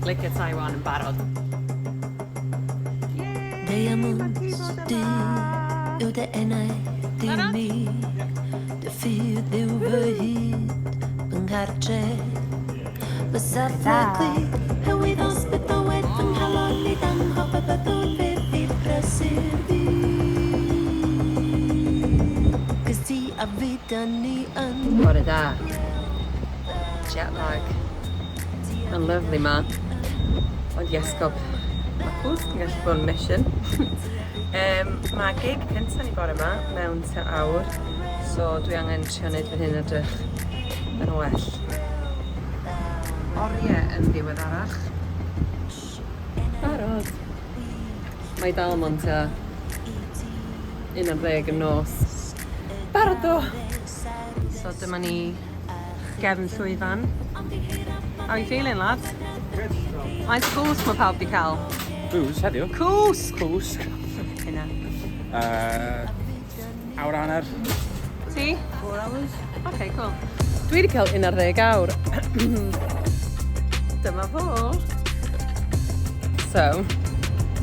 Licio Taiwan yn barod. Diamonds du yw dy enau di mi. Dy ffydd yw fy hyd, fy nghartre. Fy safle clir, hywyddos beth ddywed fy nghalon i danghof y byddwn fe fydd prysur fi. Cos ti a fi dyn ni yn. Bore da. Jet lag. Mae'n lyfli 'ma. Ond iesgob, ma' cwsg yn gallu bod yn mission. Ma' gig cynta ni bore 'ma mewn tua awr, so dwi angen trio neud fy hun edrych yn well. Orie yn ddiweddarach. Barod! Mae dal mond tua 11 y nos. Barod ddo! So dyma ni gefn llwyfan. How are you feeling, lads? Good. Faint o gwsg mae pawb 'di cael? Booze heddiw. Cwsg! Cwsg. Hynna. Awr a hanner. Ti? 4 hours. Okay, cool. Dwi wedi cael 11 awr. Dyma fo. So,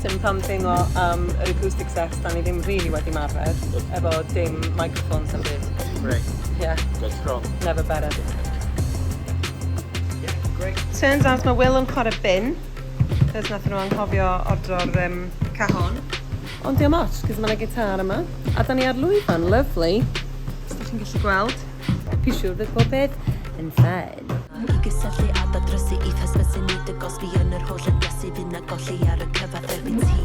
sut mae pam teimlo am yr acoustic set da ni ddim really wedi marfer, efo dim microphones am byd? Great. Yeah. Good strong. Never better. Yeah, great. Turns out mae Will yn chwarae bin, cos nath nhw anghofio ordro'r cajon. Ond diolch ots, cos mae yna gitar yma. A da ni ar lwyfan, lovely. Os ydych chi'n gallu gweld. Fi siŵr fydd pob peth yn fine. I gysylltu a dadrysu i'th hysbysu ni dy gosbi yn yr holl yndysu fydd na golli ar y cyfathrebu ti.